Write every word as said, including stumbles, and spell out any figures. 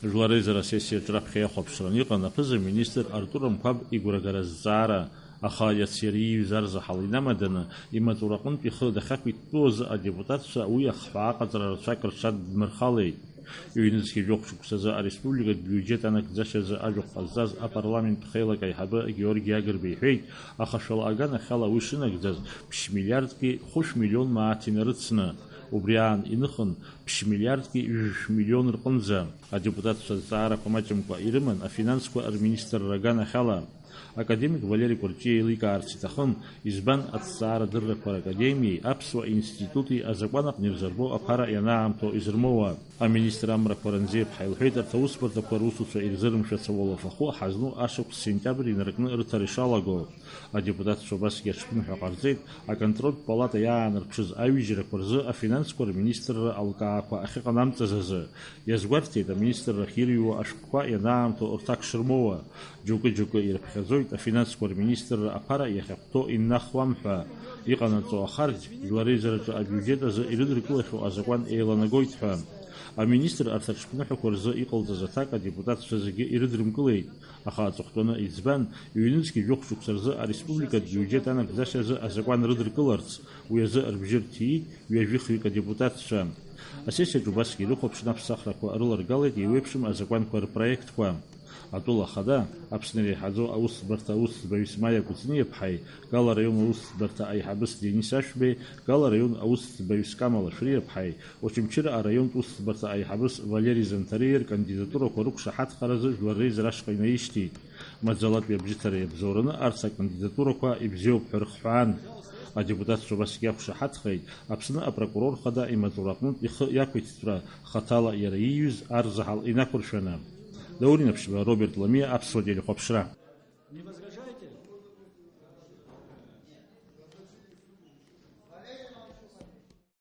Жәлар реизара асессиаҿ раԥхьа иахәаԥшран иҟан аԥыза-министр Артур Амқәаб игәрагара зҵаара, аха иац иара ииҩыз арзаҳал инамаданы, имаҵураҟынтә ихы дахьақәиҭтәу азы адепутатцәа уи ахҳәаа аҟаҵара рацәак рҽадмырхалеит. Ҩнызқьи жәохә шықәсазы ареспубликатә биуџьет анагӡашьазы ажәахә ҟазҵаз апарламент хеилак аиҳабы Георги Агрба иҳәеит, ахашәала аганахьала уи шынагӡаз ԥшь миллиардки хәышә миллион мааҭ инарыцны, убри аан иныхын ԥшь миллиардки жәшә миллион рҟынӡа. Адепутатцәа зҵаарақәа маҷымкәа ирыман афинансқәа рминистрра аганахьала. Академик Валери Кәарҷиа еиликаарц иҭахын, избан Аҭҵаарадыррақәа ракадемиеи Аԥсуа институти азакәан аҟны ирзырбо аԥара ианаамҭоу изырмоуа. Аминистр Амрақәа Ранзиаԥҳа илҳәеит, арҭ аусбарҭақәа русуцәа ирзырымшәац ауалафахәы ҳазну ашықәс сентиабр инаркны рыҭара ишалаго. Адепутатцәа убасгьы аҽԥныҳәа ҟарҵеит, аконтрольтә палата иаанарԥшыз аҩыжьрақәа рзы афинансқәа рминистрра алкаақәа ахьыҟанамҵаз азы. Иазгәарҭеит аминистррахь ирыҩуа ашәҟәқәа ианаамҭоу рҭак шырмоуа. Џьоукы-џьоукы ирыԥхьаӡоит афинансқәа рминистрра аԥара иахьахәҭоу иннахуам ҳәа. Иҟанаҵо ахарџь жәлар реизараҿы абиуџьет азы ирыдыркылахьоу азакәан еиланагоит ҳәа. Аминистр арҭ аҽԥныҳәақәа рзы иҟалҵаз аҭак адепутатцәа зегьы ирыдрымкылеит, аха аҵыхәтәаны иӡбан, ҩнызқьи жәохә шықәса рзы ареспубликатә биуџьет анагӡашьа азы азакәан рыдыркыларц, уи азы рыбжьы рҭиит ҩажәихҩык адепутатцәа. Асессиаҿ убасгьы ирыхәаԥшны аԥсахрақәа рыларгалеит еиуеиԥшым азакәанқәа рпроектқәа. Атәыла ахада, Аԥсны иреиҳаӡоу аусӡбарҭа аусӡбаҩыс Маиа Кәыҵниаԥҳаи, Гала араион аусӡбарҭа аиҳабыс Денис Ашәбеи, Гала араион аусӡбаҩыс Камала Шәриаԥҳаи, Очамчыра араионтә усӡбарҭа аиҳабыс Валери Занҭариа ркандидатурақәа рықәшаҳаҭхаразы жәлар реизара ашҟа инаишьҭит. Маӡалатәи абжьыҭара иабзоураны арҭ акандидатурақәа ибзиоуп ҳәа рыхҳәаан. Адепутатцәа убасгьы иақәшаҳаҭхеит Аԥсны апрокурор хада имаҵураҟнытә ихы иақәиҭтәра, хаҭала иара ииҩыз арзаҳал инақәыршәаны. Даур Инаԥшьба, Роберт Ламиа, Аԥсуа телехәаԥшра.